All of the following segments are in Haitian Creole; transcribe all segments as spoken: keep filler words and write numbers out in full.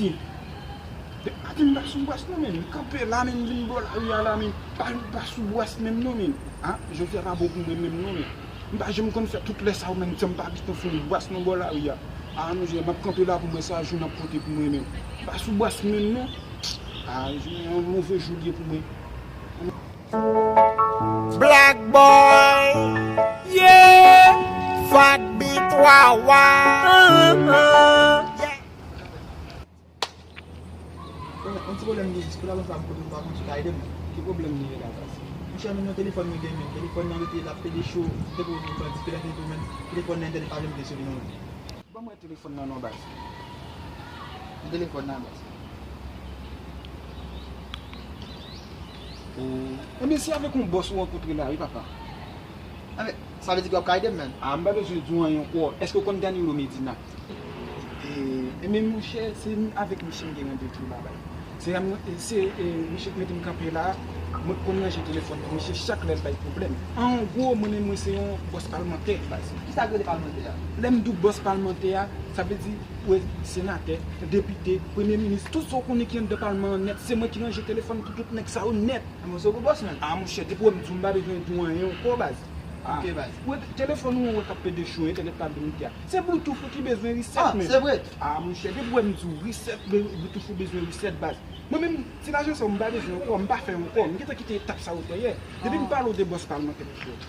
Depi maten m pa sou bwès non, men m kanpe la, men m vin bò lari a la, men m pa, m pa sou bwès menm non, men. A, jodi a pa bon pou mwen menm non, men. M pa janm konn fè tout lè sa yo, men m pa abite fon bwès non bò lari a. A, non, jodi a m ap kanpe la pou mwen, sa jou n ap pote pou mwen, men. M pa sou bwès menm non. A, jodi a yon move jou li ye pou mwen. Black Boy, yeah, Fak Bitwawa. Yon ti pwoblèm gen jis pou la, sa m kote m pa konn si w ka ede m. Ki pwoblèm li ye la, baz? Monchè, menm yon telefòn mwen gen, men telefòn nan rete l ap pede cho, depi w di bandi fè la fini tou, men telefòn nan entènèt pa vle mete sou li non, men. Ban mwen telefòn nan non, baz. Telefòn nan, baz. Ebyen, se avèk yon bòs ou rankontre la, wi, papa. Ebyen, sa vle di ke w ap ka ede m, menn. A, m pa bezwen di w anyen ankò. Èske w konn Danilo Medina? E, ebyen, monchè, se avèk misye m gen randevou la, baz. Se, se, e, misye k mete m kanpe la, mwen k konn ranje telefòn pou misye chak lè l bay pwoblèm. An gwo, mwen menm, mwen se yon bòs palmantè, baz. Kisa k rele palmantè a? Lè m di w bòs palmantè a, sa vle di, wè, senatè, depite, premye minis, tout sa w konnen ki anndan palman an nèt, se mwen ki ranje telefòn pou tout nèg sa yo nèt. Mwen se gwo bòs, menn. A, monchè, depi w wè m di w, m pa bezwen di w anyen ankò, baz. A, ok, baz. Wè, telefòn ou an wè k ap pede cho, entènèt pa vle mete a. Se Bluetooth ou ki bezwen reset, menn. A, se vre? A, monchè, depi w wè m di w reset, Bluetooth ou bezwen reset, baz. Mwen menm, ti lajan sa yo m pa bezwen ankò, m pa fè ankò. M gentan kite etap sa yo dèyè. Depi m pale w de bòs palmantè,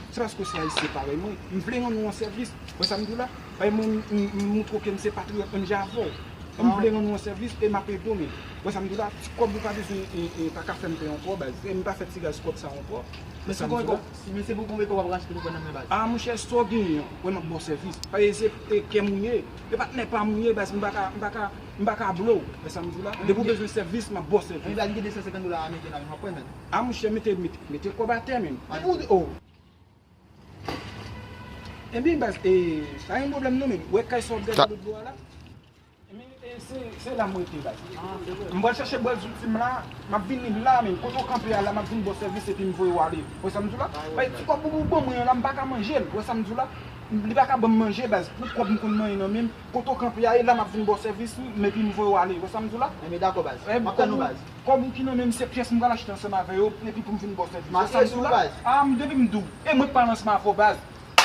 se paske w se ayisyen parèy mwen. M vle rann ou yon sèvis. Wè sa m di w la? Paske mwen, m, m, m montre w ke m se patriyòt menm jan avè w. M vle rann ou yon sèvis e m ap ede w menm. Wè sa m di w la? Ti kòb ou pa bezwen, e, e, pa ka fè m pè ankò, baz. E m pa fè tiraj kòb sa ankò. Wè sa m di w la? Men se pou konbyen tan w ap rache telefòn nan men, baz? A, monchè, sa w genyen an, wè m ap ba w sèvis. Paske se, e, kè m ou ye. E patnè pa m ou ye, baz. M pa ka, m pa ka, m pa ka blow w. Wè sa m di w la? Depi w bezwen sèvis, m ap ba w sèvis. Ebyen, baz, m gen de san senkant dola ameriken la, men w ap pran, menn. A, monchè, mete, mete, mete kòb atè, menn. Depi w, oh. Ebyen, baz, e, pa gen pwoblèm non, menn. Ou wè kay sa w ap gade lòt bò a la? Ebyen, e, se, se la m rete, baz. M pral chache bwèt zouti m la, m ap vini la, menn. Kote w kanpe a la, m ap vin ba w sèvis epi m voye w ale. Wè sa m di w la? Paske ti kòb ou ban mwen an la, m pa ka manje l. Wè sa m di w la? Li pa ka ban m manje, baz. Pou kòb m konn manyen nan men m. Kote w kanpe a, e la m ap vin ba w sèvis, m, epi m voye w ale. Wè sa m di w la? Ebyen, dakò, baz. M ap tann ou, baz. Kòb ou ki nan men m, se pyès m pral achte ansanm avè yo, epi pou m vin ba w sèvis. Wè sa m di w la? A, m, depi m di w, e mwen k pale ansanm avè w, baz.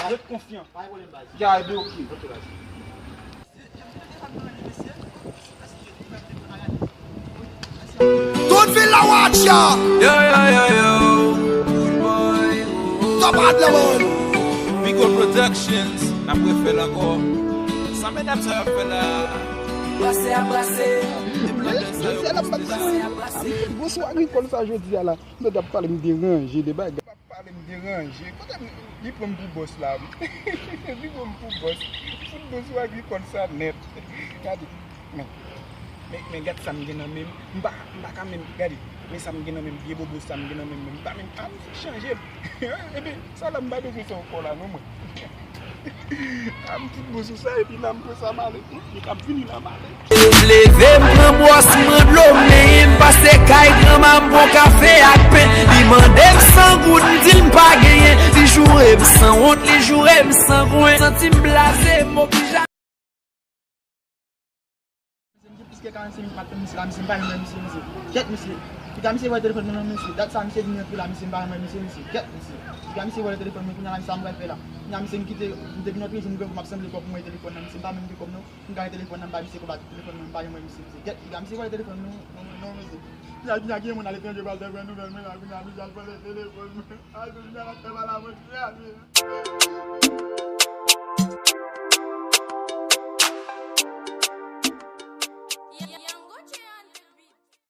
Ret konfyan. Pa gen pwoblèm, baz. Ya, ebyen, ok. Ok, baz. Tout vil la watch ya. Yo, yo, yo, yo. Top at la man. Bigo Productions, n ap refè l ankò. Sa medam sa yo ap fè la? Brase a brase. Depi lè sa yo poste la. Gwo sou agrikòl sa jodi a la. Nèg ap pale m deranje de bagay. Pale m deranje. Kote m, li pran m pou bòs la, wi. Li pran m pou bòs. Li fout bòs ou agrikòl sa nèt. Gade. Men, men, men gad sa m gen nan men m. M pa, m pa ka menm, gade. Men sa m gen nan men m, vye bobo sa m gen nan men m, m pa menm, a, m fout chanje l. Epi, sa la m pa bezwen sa ankò la, non, mwen. A, m fout bon sou sa, epi la m pran sa m ale. Li k ap vini la m ale. M leve, m pran bwòs, m pran dlo, m benyen, m pase kay granma, m pran kafe ak pen. Li mande m san goud, m di l m pa genyen. Li joure m san wont, li joure m san gwen. Santi m blaze, m oblije. Misye, m gen plis ke karannsenk minit m ap tann misye la, misye, m pa janm wè misye, misye. Kèt, misye. Piga misye voye telefòn mwen nan men misye. Dat sa misye vin rantre la, misye, m pa janm wè misye, misye. Kèt, misye. Piga misye voye telefòn mwen, kounye a la, misye, sa m pral fè la? Kounye a misye m kite, m te vin rantre, jwenn grangou m ap sanble kòb pou mwen telefòn nan, misye, m pa menm gen kòb non. M gade telefòn nan, m bay misye kòb ak telefòn nan, m pa janm wè misye, misye. Kèt, piga misye voye telefòn non, non, non, non, misye. Kounye a, kounye a, gen moun aletranje pral fè nouvèl mwen la, kounye a, misye al vòlè telefòn mwen. A, kounye a, l ap fè mal a mwen, kounye a, misye.